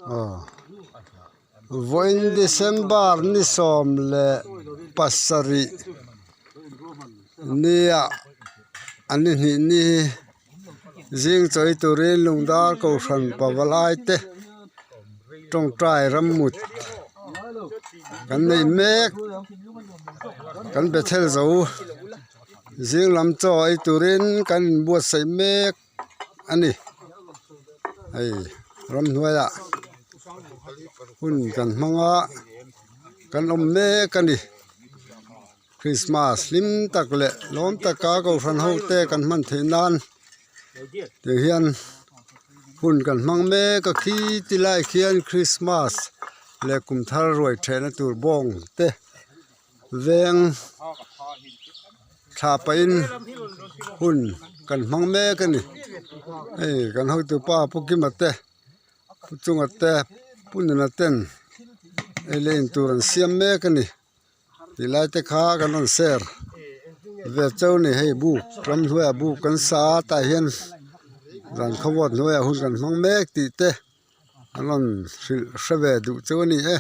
Aw vawiin December ni 17 nia an ni hnih ni hi zing chawi turin lungdar kohhran pavalai te tawngtai rammut kan nei mek kan bethel zo zing lam chaw ei turin kan inbuatsaih mek a ni hei ramhnuaiah hun kan hmang a kan awm mek a ni Christmas hlim tak leh lawm taka kohhran ho te kan hman theih nan tiang hian hun kan hmang mek a khi ti lai khian Christmas leh kum thar ruai thehna tur bawng te veng thla pahin hun kan hmang mek a ni hei kan hotupa pu Kima te pu Chunga te pu Nuna ten ei leh in tur an siam mek a ni tih lai te kha kan rawn share ve chauh a ni hei buk ramhnuaiah buk kan sa a tah hian zan khawvawt hnuaiah hun kan hmang mek tih te an rawn hrilh hre ve duh chauh a ni e.